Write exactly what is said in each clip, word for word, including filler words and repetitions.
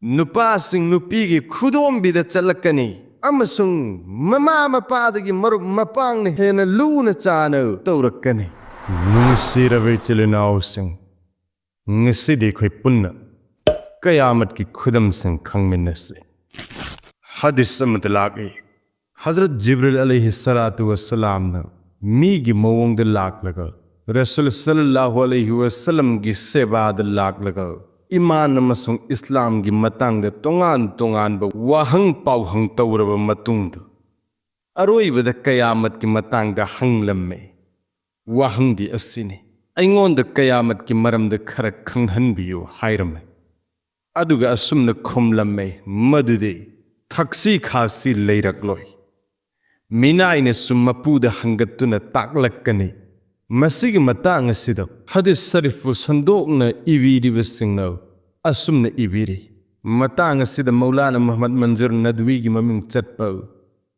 ꯅꯨꯄꯥꯁꯤꯡ ꯅꯨꯄꯤꯒꯤ ꯈꯨꯗꯣꯝꯕꯤꯗ ꯆꯠꯂꯛꯀꯅꯤ ꯑꯃꯁꯨꯡ ꯃꯃꯥ ꯃꯄꯥꯗꯒꯤ ꯃꯔꯨꯞ ꯃꯄꯥꯡꯅ ꯍꯦꯟꯅ ꯂꯨꯅ ꯆꯥꯅ ꯇꯧꯔꯛꯀꯅꯤ꯫ ꯅꯨꯡꯁꯤꯔꯕ ꯏꯆꯤꯜ ꯏꯅꯥꯎꯁꯤꯡ, ꯉꯁꯤꯗꯤ ꯑꯩꯈꯣꯏ ꯄꯨꯟꯅ ꯀꯌꯥꯃꯠꯀꯤ ꯈꯨꯗꯝꯁꯤꯡ ꯈꯪꯃꯤꯟꯅꯁꯤ꯫ ꯍꯗꯤꯁ ꯑꯃꯗ ꯂꯥꯛꯏ, ꯍꯖꯔꯠ ꯖꯤꯕ꯭ꯔꯤꯜ ꯑꯂꯩꯍꯤ ꯁꯂꯥꯇꯨ ꯋꯁꯂꯥꯝꯅ ꯃꯤꯒꯤ ꯃꯑꯣꯡꯗ ꯂꯥꯛꯂꯒ, ꯔꯁꯨꯜ ꯁꯜꯂꯜꯂꯥꯍꯨ ꯑꯂꯩꯍꯤ ꯋꯁꯂꯝꯒꯤ ꯁꯦꯕꯥꯗ ꯂꯥꯛꯂꯒ, ꯏꯃꯥꯟ ꯑꯃꯁꯨꯡ ꯏꯁꯂꯥꯝꯒꯤ ꯃꯇꯥꯡꯗ ꯇꯣꯉꯥꯟ ꯇꯣꯉꯥꯟꯕ ꯋꯥꯍꯪ ꯄꯥꯎꯍꯪ ꯇꯧꯔꯕ ꯃꯇꯨꯡꯗ, ꯑꯔꯣꯏꯕꯗ ꯀꯌꯥꯃꯠꯀꯤ ꯃꯇꯥꯡꯗ ꯍꯪꯂꯝꯃꯦ꯫ ꯋꯥꯍꯪꯗꯤ ꯑꯁꯤꯅꯤ, "ꯑꯩꯉꯣꯟꯗ ꯀꯌꯥꯃꯠꯀꯤ ꯃꯔꯝꯗ ꯈꯔ ꯈꯪꯍꯟꯕꯤꯌꯨ" ꯍꯥꯏꯔꯝꯃꯦ꯫ ꯑꯗꯨꯒ ꯑꯁꯨꯝꯅ ꯈꯨꯝꯂꯝꯃꯦ, "ꯃꯗꯨꯗꯤ ꯊꯛꯁꯤ ꯈꯥꯁꯤ ꯂꯩꯔꯛꯂꯣꯏ꯫ ꯃꯤꯅꯥꯏꯅꯁꯨ ꯃꯄꯨꯗ ꯍꯪꯒꯠꯇꯨꯅ ꯇꯥꯛꯂꯛꯀꯅꯤ"꯫ ꯃꯁꯤꯒꯤ ꯃꯇꯥꯡ ꯑꯁꯤꯗ ꯍꯗꯤꯁ ꯁꯔꯤꯐꯄꯨ ꯁꯟꯗꯣꯛꯅ ꯏꯕꯤꯔꯤꯕꯁꯤꯡꯅ ꯑꯁꯨꯝꯅ ꯏꯕꯤꯔꯤ, ꯃꯇꯥꯡ ꯑꯁꯤꯗ ꯃꯧꯂꯥꯅꯥ ꯃꯨꯍꯝꯃꯗ ꯃꯟꯖꯨꯔ ꯅꯗꯋꯤꯒꯤ ꯃꯃꯤꯡ ꯆꯠꯄ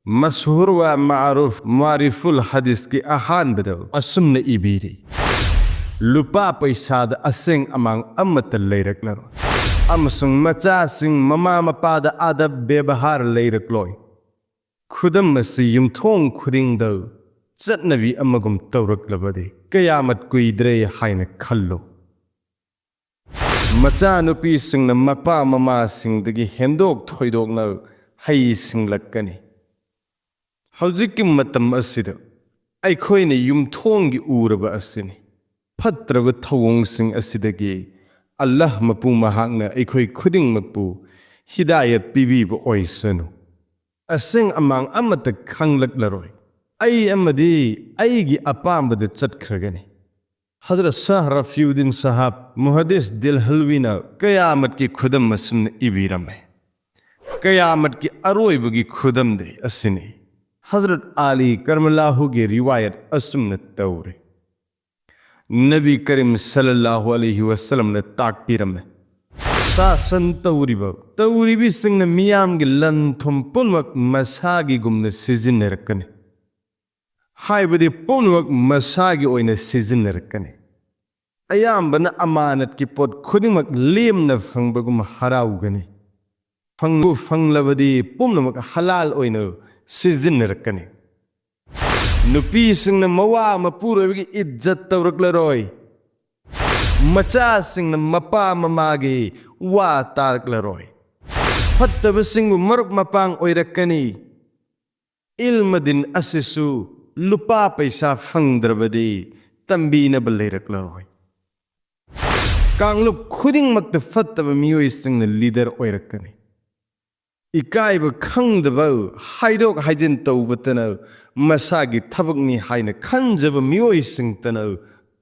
ꯃꯁꯍꯨꯔ ꯋꯥ ꯃꯥꯔꯨꯐ ꯃꯥꯔꯤꯐꯨꯜ ꯍꯗꯤꯁꯀꯤ ꯑꯍꯥꯟꯕꯗ ꯑꯁꯨꯝꯅ ꯏꯕꯤꯔꯤ, "ꯂꯨꯄꯥ ꯄꯩꯁꯥꯗ ꯑꯁꯦꯡ ꯑꯃꯥꯡ ꯑꯃꯠꯇ ꯂꯩꯔꯛꯂꯔꯣꯏ, ꯑꯃꯁꯨꯡ ꯃꯆꯥꯁꯤꯡ ꯃꯃꯥ ꯃꯄꯥꯗ ꯑꯗꯕ ꯕꯦꯕꯍꯥꯔ ꯂꯩꯔꯛꯂꯣꯏ꯫ ꯈꯨꯗꯝ ꯑꯁꯤ ꯌꯨꯝꯊꯣꯡ ꯈꯨꯗꯤꯡꯗ ꯆꯠꯅꯕꯤ ꯑꯃꯒꯨꯝ ꯇꯧꯔꯛꯂꯕꯗꯤ ꯀꯌꯥꯃꯠ ꯀꯨꯏꯗ꯭ꯔꯦ ꯍꯥꯏꯅ ꯈꯜꯂꯨ"꯫ ꯃꯆꯥꯅꯨꯄꯤꯁꯤꯡꯅ ꯃꯄꯥ ꯃꯃꯥꯁꯤꯡꯗꯒꯤ ꯍꯦꯟꯗꯣꯛ ꯊꯣꯏꯗꯣꯛꯅ ꯍꯩ ꯁꯤꯡꯂꯛꯀꯅꯤ꯫ ꯍꯧꯖꯤꯛꯀꯤ ꯃꯇꯝ ꯑꯁꯤꯗ ꯑꯩꯈꯣꯏꯅ ꯌꯨꯝꯊꯣꯡꯒꯤ ꯎꯔꯕ ꯑꯁꯤꯅꯤ꯫ ꯐꯠꯇ꯭ꯔꯕ ꯊꯧꯑꯣꯡꯁꯤꯡ ꯑꯁꯤꯗꯒꯤ ꯑꯜꯂꯥꯍ ꯃꯄꯨ ꯃꯍꯥꯛꯅ ꯑꯩꯈꯣꯏ ꯈꯨꯗꯤꯡꯃꯛꯄꯨ ꯍꯤꯗꯥꯌꯠ ꯄꯤꯕꯤꯕ ꯑꯣꯏꯁꯅꯨ꯫ ꯑꯁꯦꯡ ꯑꯃꯥꯡ ꯑꯃꯠꯇ ꯈꯪꯂꯛꯂꯔꯣꯏ꯫ ꯑꯩ ꯑꯃꯗꯤ ꯑꯩꯒꯤ ꯑꯄꯥꯝꯕꯗ ꯆꯠꯈ꯭ꯔꯒꯅꯤ꯫ ꯍꯖꯔꯠ ꯁꯥꯍ ꯔꯐꯤꯎꯗꯤꯟ ꯁꯥꯍꯕ ꯃꯨꯍꯗꯤꯁ ꯗꯤꯜꯍꯜꯋꯤꯅ ꯀꯌꯥꯃꯠꯀꯤ ꯈꯨꯗꯝ ꯑꯁꯨꯝꯅ ꯏꯕꯤꯔꯝꯃꯦ, ꯀꯌꯥꯃꯠꯀꯤ ꯑꯔꯣꯏꯕꯒꯤ ꯈꯨꯗꯝꯗꯤ ꯑꯁꯤꯅꯤ꯫ ꯍꯖꯔꯠ ꯑꯂꯤ ꯀꯔꯃꯂꯥꯍꯨꯒꯤ ꯔꯤꯋꯥꯌꯠ ꯑꯁꯨꯝꯅ ꯇꯧꯔꯤ, ꯅꯕꯤ ꯀꯔꯤꯝ ꯁꯜꯂꯜꯂꯥꯍꯨ ꯑꯂꯩꯍꯤ ꯋꯁꯜꯂꯝꯅ ꯇꯥꯛꯄꯤꯔꯝꯃꯦ, ꯁꯥꯁꯟ ꯇꯧꯔꯤꯕ ꯇꯧꯔꯤꯕꯤꯁꯤꯡꯅ ꯃꯤꯌꯥꯝꯒꯤ ꯂꯟ ꯊꯨꯝ ꯄꯨꯝꯅꯃꯛ ꯃꯁꯥꯒꯤꯒꯨꯝꯅ ꯁꯤꯖꯤꯟꯅꯔꯛꯀꯅꯤ꯫ ꯍꯥꯏꯕꯗꯤ ꯄꯨꯝꯅꯃꯛ ꯃꯁꯥꯒꯤ ꯑꯣꯏꯅ ꯁꯤꯖꯤꯟꯅꯔꯛꯀꯅꯤ꯫ ꯑꯌꯥꯝꯕꯅ ꯑꯃꯥꯅꯠꯀꯤ ꯄꯣꯠ ꯈꯨꯗꯤꯡꯃꯛ ꯂꯦꯝꯅ ꯐꯪꯕꯒꯨꯝ ꯍꯔꯥꯎꯒꯅꯤ꯫ ꯐꯪꯕꯨ ꯐꯪꯂꯕꯗꯤ ꯄꯨꯝꯅꯃꯛ ꯍꯂꯥꯜ ꯑꯣꯏꯅ ꯁꯤꯖꯤꯟꯅꯔꯛꯀꯅꯤ꯫ ꯅꯨꯄꯤꯁꯤꯡꯅ ꯃꯋꯥ ꯃꯄꯨꯔꯣꯏꯕꯒꯤ ꯏꯖꯠ ꯇꯧꯔꯛꯂꯔꯣꯏ꯫ ꯃꯆꯥꯁꯤꯡꯅ ꯃꯄꯥ ꯃꯃꯥꯒꯤ ꯋꯥ ꯇꯥꯔꯛꯂꯔꯣꯏ꯫ ꯐꯠꯇꯕꯁꯤꯡꯕꯨ ꯃꯔꯨꯞ ꯃꯄꯥꯡ ꯑꯣꯏꯔꯛꯀꯅꯤ꯫ ꯏꯜꯃ ꯗꯤꯟ ꯑꯁꯤꯁꯨ ꯂꯨꯄꯥ ꯄꯩꯁꯥ ꯐꯪꯗ꯭ꯔꯕꯗꯤ ꯇꯝꯕꯤꯅꯕ ꯂꯩꯔꯛꯂꯔꯣꯏ꯫ ꯀꯥꯡꯂꯨꯞ ꯈꯨꯗꯤꯡꯃꯛꯇ ꯐꯠꯇꯕ ꯃꯤꯑꯣꯏꯁꯤꯡꯅ ꯂꯤꯗꯔ ꯑꯣꯏꯔꯛꯀꯅꯤ꯫ ꯏꯀꯥꯏꯕ ꯈꯪꯗꯕ, ꯍꯥꯏꯗꯣꯛ ꯍꯥꯏꯖꯤꯟ ꯇꯧꯕꯇꯅ ꯃꯁꯥꯒꯤ ꯊꯕꯛꯅꯤ ꯍꯥꯏꯅ ꯈꯟꯖꯕ ꯃꯤꯑꯣꯏꯁꯤꯡꯇꯅ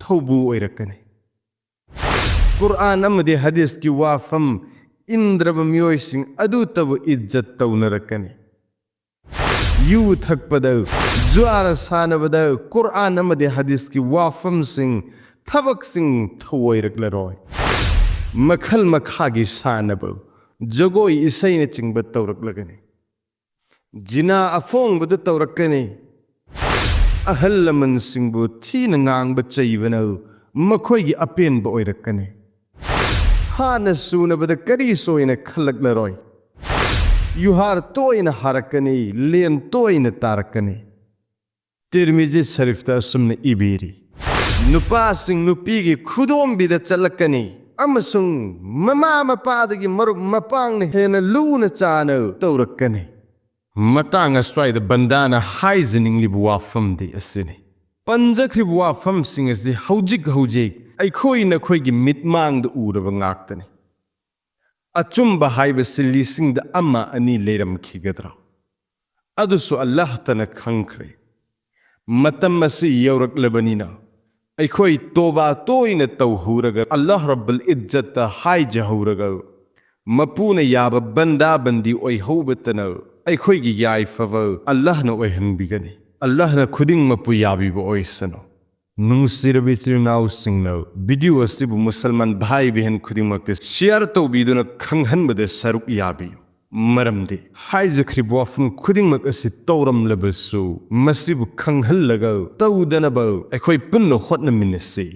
ꯊꯧꯕꯨ ꯑꯣꯏꯔꯛꯀꯅꯤ꯫ ꯀꯨꯔꯑꯥꯟ ꯑꯃꯗꯤ ꯍꯗꯤꯁꯀꯤ ꯋꯥꯐꯝ ꯏꯟꯗ꯭ꯔꯕ ꯃꯤꯑꯣꯏꯁꯤꯡ ꯑꯗꯨꯇꯕꯨ ꯏꯖꯠ ꯇꯧꯅꯔꯛꯀꯅꯤ꯫ ꯌꯨ ꯊꯛꯄꯗ, ꯖꯨꯋꯥꯔ ꯁꯥꯟꯅꯕꯗ ꯀꯨꯔꯑꯥꯟ ꯑꯃꯗꯤ ꯍꯗꯤꯁꯀꯤ ꯋꯥꯐꯝꯁꯤꯡ, ꯊꯕꯛꯁꯤꯡ ꯊꯧꯑꯣꯏꯔꯛꯂꯔꯣꯏ꯫ ꯃꯈꯜ ꯃꯈꯥꯒꯤ ꯁꯥꯟꯅꯕ, ꯖꯒꯣꯏ ꯏꯁꯩꯅꯆꯤꯡꯕ ꯇꯧꯔꯛꯂꯒꯅꯤ꯫ ꯖꯤꯅꯥ ꯑꯐꯣꯡꯕꯗ ꯇꯧꯔꯛꯀꯅꯤ꯫ ꯑꯍꯜ ꯂꯃꯟꯁꯤꯡꯕꯨ ꯊꯤꯅ ꯉꯥꯡꯕ ꯆꯩꯕꯅ ꯃꯈꯣꯏꯒꯤ ꯑꯄꯦꯟꯕ ꯑꯣꯏꯔꯛꯀꯅꯤ꯫ ꯍꯥꯟꯅ ꯁꯨꯅꯕꯗ ꯀꯔꯤꯁꯨ ꯑꯣꯏꯅ ꯈꯜꯂꯛꯂꯔꯣꯏ꯫ ꯌꯨꯍꯥꯔ ꯇꯣꯏꯅ ꯍꯥꯔꯛꯀꯅꯤ, ꯂꯦꯟ ꯇꯣꯏꯅ ꯇꯥꯔꯛꯀꯅꯤ꯫ ꯇꯤꯔꯃꯤꯖꯤ ꯁꯔꯤꯐꯇ ꯑꯁꯨꯝꯅ ꯏꯕꯤꯔꯤ, ꯅꯨꯄꯥꯁꯤꯡ ꯅꯨꯄꯤꯒꯤ ꯈꯨꯗꯣꯝꯕꯤꯗ ꯆꯠꯂꯛꯀꯅꯤ ꯑꯃꯁꯨꯡ ꯃꯃꯥ ꯃꯄꯥꯗꯒꯤ ꯃꯔꯨꯞ ꯃꯄꯥꯡꯅ ꯍꯦꯟꯅ ꯂꯨꯅ ꯆꯥꯅ ꯇꯧꯔꯛꯀꯅꯤ꯫ ꯃꯇꯥꯡ ꯑꯁ꯭ꯋꯥꯏꯗ ꯕꯟꯗꯥꯅ ꯍꯥꯏꯖꯅꯤꯡꯂꯤꯕ ꯋꯥꯐꯝꯗꯤ ꯑꯁꯤꯅꯤ꯫ ꯄꯟꯖꯈ꯭ꯔꯤꯕ ꯋꯥꯐꯝꯁꯤꯡ ꯑꯁꯤ ꯍꯧꯖꯤꯛ ꯍꯧꯖꯤꯛ ꯑꯩꯈꯣꯏ ꯅꯈꯣꯏꯒꯤ ꯃꯤꯠꯃꯥꯡꯗ ꯎꯔꯕ ꯉꯥꯛꯇꯅꯤ꯫ ꯑꯆꯨꯝꯕ ꯍꯥꯏꯕꯁꯤ ꯂꯤꯁꯤꯡꯗ ꯑꯃ ꯑꯅꯤ ꯂꯩꯔꯝꯈꯤꯒꯗ꯭ꯔꯥ? ꯑꯗꯨꯁꯨ ꯑꯜꯂꯥꯍꯇꯅ ꯈꯪꯈ꯭ꯔꯦ꯫ ꯃꯇꯝ ꯑꯁꯤ ꯌꯧꯔꯛꯂꯕꯅꯤꯅ ꯑꯩꯈꯣꯏ ꯇꯣꯕꯥ ꯇꯣꯏꯅ ꯇꯧꯍꯧꯔꯒ, ꯑꯜꯂꯥꯍ ꯔꯕꯨꯜ ꯏꯖꯠꯇ ꯍꯥꯏꯖꯍꯧꯔꯒ, ꯃꯄꯨꯅ ꯌꯥꯕ ꯕꯟꯗꯥ ꯕꯟꯗꯤ ꯑꯣꯏꯍꯧꯕꯇꯅ ꯑꯩꯈꯣꯏꯒꯤ ꯌꯥꯏꯐꯕ ꯑꯜꯂꯥꯍꯅ ꯑꯣꯏꯍꯟꯕꯤꯒꯅꯤ꯫ ꯑꯜꯂꯥꯍꯅ ꯈꯨꯗꯤꯡꯃꯛꯄꯨ ꯌꯥꯕꯤꯕ ꯑꯣꯏꯁꯅꯨ꯫ ꯅꯨꯡꯁꯤꯔꯕ ꯏꯆꯤꯜ ꯏꯅꯥꯎꯁꯤꯡꯅ video ꯑꯁꯤꯕꯨ ꯃꯨꯁꯜꯃꯥꯟ ꯚꯥꯏ ꯕꯦꯍꯟ ꯈꯨꯗꯤꯡꯃꯛꯇ share ꯇꯧꯕꯤꯗꯨꯅ ꯈꯪꯍꯟꯕꯗ ꯁꯔꯨꯛ ꯌꯥꯕꯤꯌꯨ꯫ ꯃꯔꯝꯗꯤ ꯍꯥꯏꯖꯈ꯭ꯔꯤꯕ ꯋꯥꯐꯝ ꯈꯨꯗꯤꯡꯃꯛ ꯑꯁꯤ ꯇꯧꯔꯝꯂꯕꯁꯨ ꯃꯁꯤꯕꯨ ꯈꯪꯍꯜꯂꯒ ꯇꯧꯗꯅꯕ ꯑꯩꯈꯣꯏ ꯄꯨꯟꯅ ꯍꯣꯠꯅꯃꯤꯟꯅꯁꯤ꯫